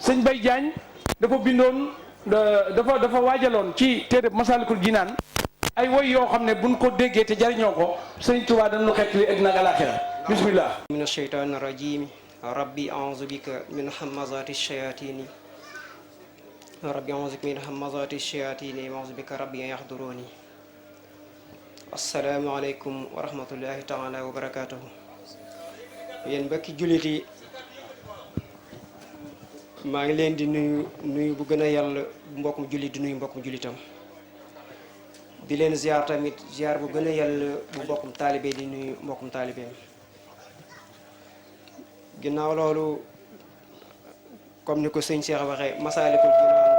sëñ Bay Jaañ dafa bindoon dafa waajaloon ci téere Masaalikul Jinaan ay woy yoo xam ne buñ ko déggee te jariñoo ko sëñ Tuubaa dañu xet li ak nag alaxira bismillah min asheytaani rajim rabbi a'uuzu bika min hamazati shayatini rabbi a'uuzu bika min hamazati shayatini wa a'uuzu bika rabbi an yahduruni assalaamu aleykum wa rahmatullahi taala wa barakatuhu yéen mbokki jullit yi maa ngi leen di nuyu bu gën a yàlla bu mbokkum jullit di nuyu mbokkum jullitam di leen ziar tamit ziar bu gën a yàlla bu mbokkum taalibe di nuyu mbokkum taalibeem ginnaaw loolu comme ni ko sëñ Cheikh waxee Masaalikul Jinaan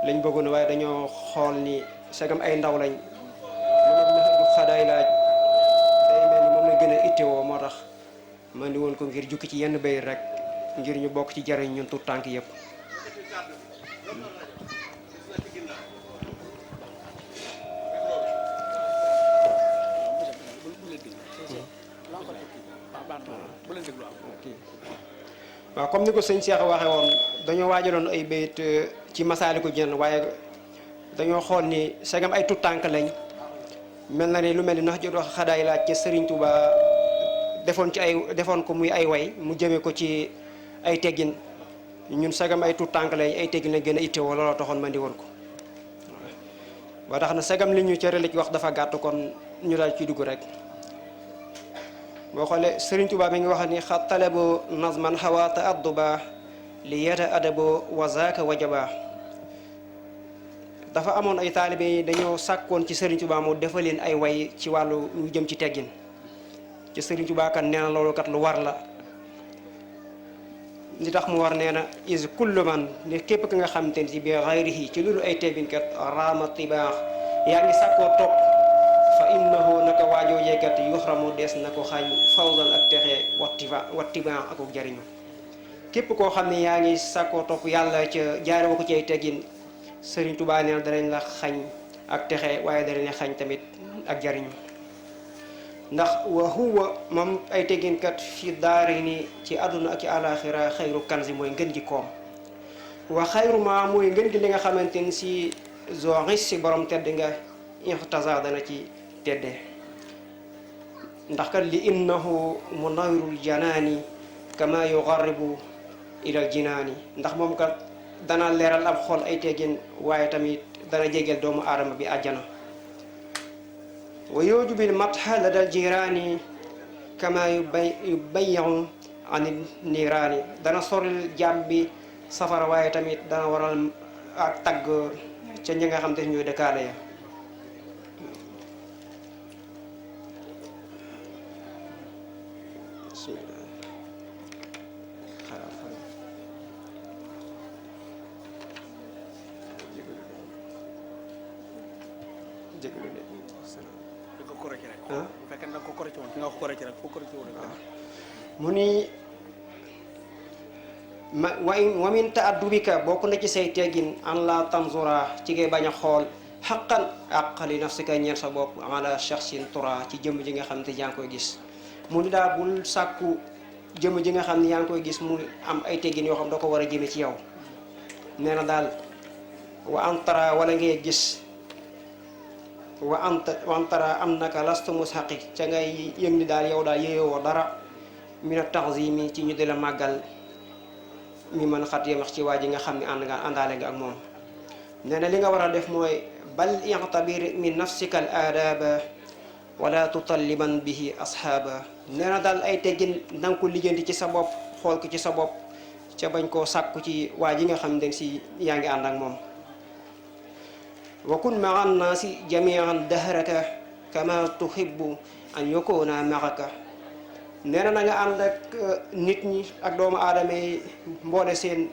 lañ bëggoon waaye dañoo xool ni segam ay ndaw lañ lu xadaay laaj day mel ni moom la gën a ittewoo moo tax ma ni woon ko ngir jukki ci yenn bay rek ngir ñu bokk ci jariñ ñun tuut tànk yëpp waaw comme ni ko sëñ Cheikh waxee woon dañoo waajaloon ay bayit ci Masaalikul Jinaan waaye dañoo xool ni segam ay tuut tànk lañ mel na ni lu mel ni nax jot wax xadaay laaj ci Sëriñ Tuuba defoon ko muy ay way mu jëme ko ci ay teggin ñun segam ay tuut tànk lañ ay teggin lañ gën a ittewoo looloo taxoon ma di woon ko ba tax na segam li ñu cërale ci wax dafa gàtt kon ñu daal ci dugg rek boo xoolee Sëriñ Tuubaa mi ngi wax ni xat talabo nazman hawa ta'adduba li yata adabo wa zaaka wajaba dafa amoon ay taalibe yi dañoo sàkkoon ci Sëriñ Tuubaa mu defal leen ay way ci wàllu lu jëm ci teggin ci Sëriñ Tuubaa kan nee na loolu kat lu war la li tax mu war nee na is kullu man ni képp ki nga xamante ni ci bi xayrihi ci loolu ay teggin kat raama tibaax yaa ngi sàkkoo topp fa innahu naka waajoo jeekat yuxramu des na ko xañ fawzan ak texe wattibaax ak jariñu képp koo xam ne yaa ngi sàkkoo topp yàlla ca jaare ko ci ay teggin Sëriñ Tuubaa nee na danañ la xañ ak texe waaye danañ la xañ tamit ak jariñu ndax wa huwa moom ay tegginkat fi daari ni ci àdduna ak ci àlaxira xayru kanzi mooy ngën gi koom wa xayru ma mooy ngën gi li nga xamante ni si zoris si borom tedd nga ixtasa dana ci tedde ndax kat li innahu munawirul janaani kama yugarribu ilal jinaani ndax moom kat dana leeral ab xol ay teggin waaye tamit dana jegeel doomu aadama bi àjjana wa yujubil matha la dal jiraani kama yubayyu anil niiraani dana soril jàmm bi safara waaye tamit dana waral ak tagg ca ñi nga xam te ñooy dëkkaale ya mu ni wa min ta'addubika bokk na ci say teggin an la tanzura ci ngay bañ a xool xaqan àqali nafsika ñeel sa bopp ala shakhsin tura ci jëmm ji nga xam ne yaa ngi koy gis mu ni daa bul sàkku jëmm ji nga xam ne yaa ngi koy gis mu am ay teggin yoo xam da ko war a jëme ci yow nee na daal wa antara wala ngay gis wa antara am naka lastu mushaqi ca ngay yëg ni daal yow daal yeyoo dara mina taxzimi ci ñu di la màggal mi mën xat yemax ci waa ji nga xam ne àndaale nga ak moom nee na li nga war a def mooy bal i'tabir min nafsika al aadaba wala tutalliban bihi asxaaba nee na daal ay teggin na nga ko lijjanti ci sa bopp xool ko ci sa bopp ca bañ koo sàkku ci waa ji nga xam ne si yaa ngi ànd ak moom wa kun maa annaasi jamian dahraka kama tuhibbu an yakuna maaka nee na nga ànd ak nit ñi ak doomu aadama yi mboole seen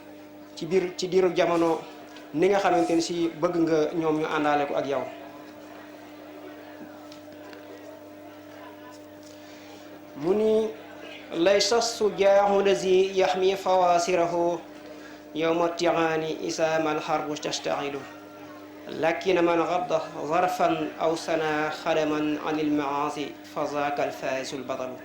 ci diiru jamono ni nga xamante ni si bëgg nga ñoom ñu àndaale ko ak yow mu ni laysa sujaahu lazi yaxmi fawasirahu yowma tigaani isa mal xarbu tastaxilu lakin man gadda zarfan aw sana xadaman an ilmaasi fa zaaka alfaisu lbatalu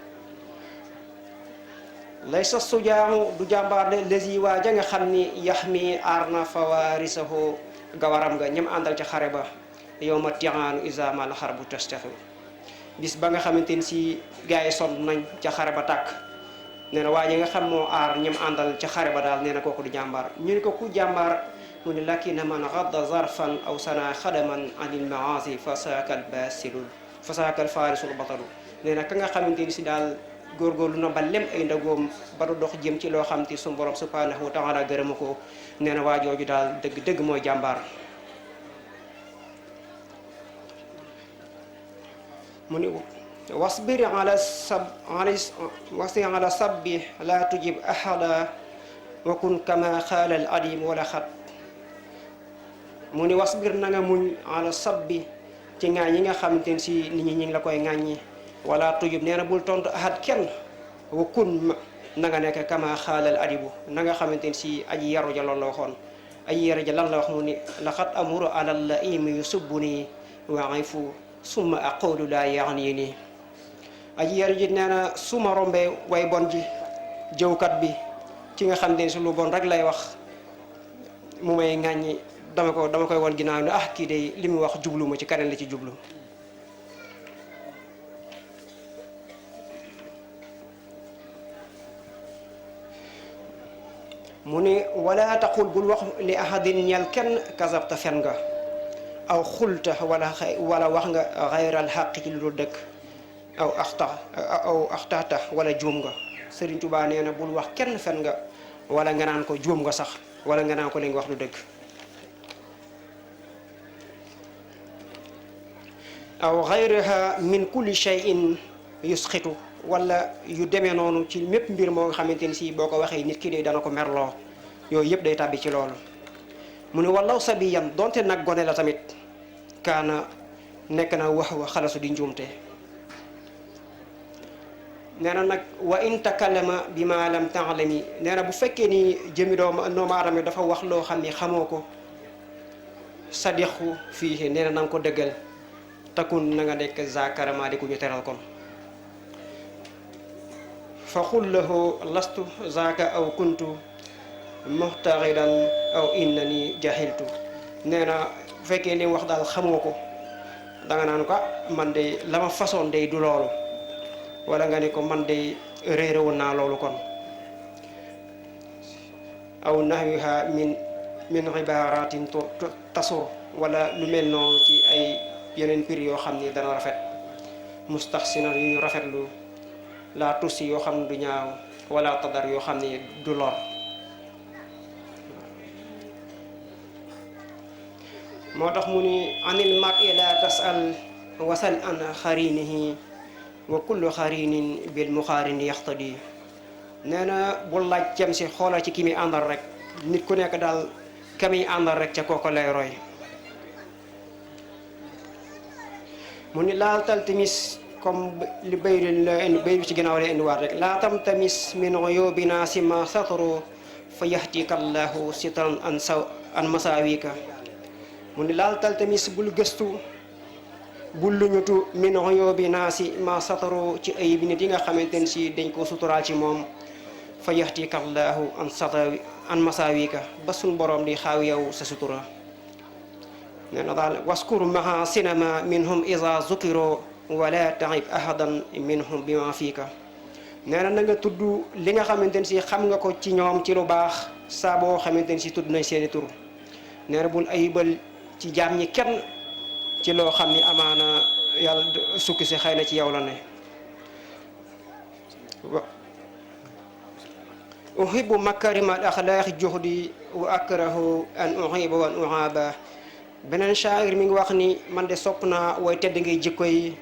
laysa sujaahu du jàmbaar de lesi waa ja nga xam ni yax mi aar na fawaarisahu gawaram nga ñam àndal ca xare ba yow ma tixaanu isamal xar bu tastaxu bis ba nga xamante ni si gars yi sonn nañ ca xare ba tàkk nee na waa ji nga xam moo aar ñam àndal ca xare ba daal nee na kooku du jàmbaar ñu ni ko ku jàmbaar mu ni lakina man gadda zarfan aw sana xadaman anil maasi fasaakal basilul fasaakal faarisul batalu nee na ka nga xamante ni si daal góorgóorlu na ba lem ay ndagoom ba du dox jëm ci loo xam te suñu borom subhanahu wa taala gërëma ko nee na waa jooju daal dëgg mooy jàmbaar mu ni wasbir ala sabbi la tujib ahada wa kun kama xaala al adim wala xat mu ni wasbir na nga muñ ala sabbi ci ŋaañ yi nga xamante ne si nit ñi ngi la koy ŋaaññi wala tujib nee na bul tontu ahad kenn wa kun na nga nekk kama xaalal adibu na nga xamante ne si aji yaru ja loolu la waxoon aji yaru ja lan la wax mu ni laqad amuru ala laim yusubbu nii waifu summa aqulu laa yaani nii aji yaru ji nee na suma rombee way bon ji jëwkat bi ki nga xamante ne si lu bon rek lay wax mu may ŋàññi dama koy won ginnaaw ne kii day li mu wax jublu ma ci keneen la ci jublu mu ni wala taqul bul wax li ahadin ñeel kenn kasabta fen nga aw xulta wala wax nga xayral xaq ci lu dul dëkk aw axtata wala juum nga Sëriñ Tuubaa nee na bul wax kenn fen nga wala nga naan ko juum nga sax wala nga naan ko li nga wax du dëgg aw xayriha min kulli shay'in yusxitu wala yu demee noonu ci mépp mbir moo nga xamante ni si boo ko waxee nit ki de dana ko merloo yooyu yëpp day tàbbi ci loolu mu ne wallaw sabiyan donte nag gone la tamit kaana nekk na wax wa xalasu di njuumte nee na nag wa in takallama bi ma lam ta'lami nee na bu fekkee ni jëmi doomu aadama dafa wax loo xam ni xamoo ko sadixu fii nee na nga ko dëggal takun na nga nekk zakarama di ku ñu teral kon fa xul lahu lastu zaaka aw kuntu muxtaxidan aw innani jahiltu nee na bu fekkee li mu wax daal xamoo ko danga naan ko man de la ma façon day du loolu wala nga ne ko man de réere woon naa loolu kon aw nahwiha min ibaratin tasur wala lu mel noonu ci ay yeneen pir yoo xam ni dana rafet mustaxsina yu ñu rafetlu la tusi yoo xam ne du ñaaw wala tadar yoo xam ne du lor moo tax mu ni anil mar'i la tasal wasal an xarinihi wa kullu xarinin bil muxaarini yaxtadi nee na bul laaj cem si xoolal ci ki muy àndal rek nit ku nekk daal ka muy àndal rek ca kooko lay roy mu ni laal taltimis comme li bay bi ci ginnaaw lay indiwaat rek laa tam tamis min uyubina sima satru fa yahtika allahu sitran an masaawika mu ni laal taltamis bul gëstu bul luñutu min uyubina sima satru ci ayib nit yi nga xamante ne si dañ ko suturaal ci moom fa yahtika allahu an masaawika ba suñ borom di xaaw yow sa sutura nee na daal waskur maha sinama minhum iza zukiro wala taib ahadan minhum bima fiika nee na nga tudd li nga xamante ne si xam nga ko ci ñoom ci lu baax saa boo xamante ne si tudd nañ seeni tur nee na bul ayibal ci jaam ñi kenn ci loo xam ni amaana yàlla sukki si xëy na ci yow la ne uhibbu makarima al axlaaqi juhdi wa akrahu an uhiba wa an uhaba beneen shaa'ir mi ngi wax ni man de sopp naa way tedd ngay jikko yi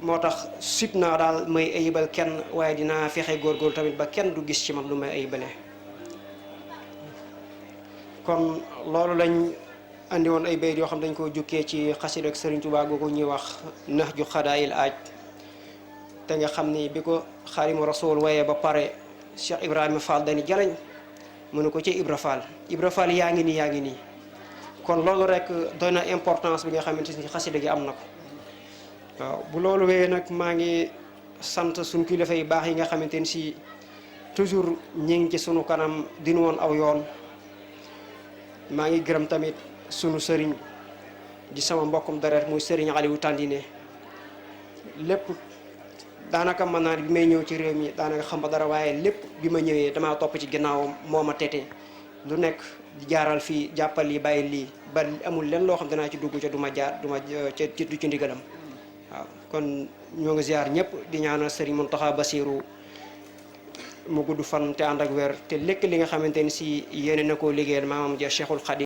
moo tax sib naa daal may ayibal kenn waaye dinaa fexe góorgóorlu tamit ba kenn du gis ci man lu may ayibale kon loolu lañ andi woon ay bayit yoo xam dañ ko jukkee ci xasida ak Sëriñ Tuubaa googu ñuy wax Nahju Xadaayil Aaj te nga xam ni bi ko Xaadimu Rasuul waaye ba pare Cheikh Ibrahima Fall dani jalañ mu ne ko ci Ibra Fall yaa ngi nii kon loolu rek doy na importance bi nga xamante ni xasida gi am na ko waaw bu loolu wéyee nag maa ngi sant suñu kilifa yu baax yi nga xamante ni si toujours ñi ngi ci sunu kanam dinu woon aw yoon. maa ngi gërëm tamit sunu sëriñ di sama mbokkum deret muy sëriñ Aliou Tandine lépp daanaka mën naa bi may ñëw ci réew mi daanaka xam ba dara waaye lépp bi ma ñëwee damaa topp ci ginnaawam moo ma tete lu nekk jaaral fii jàppal lii bàyyi lii ba amul leen loo xam danaa ci dugg ca du ma jaar du ma ca du ci ndigalam waaw kon ñoo ngi ziar ñëpp di ñaanal sëriñ Mountakha Bassirou mu gudd fan te ànd ak wér te lekk li nga xamante ni si yéene na koo liggéeyal maamam ja Cheikhul Khadim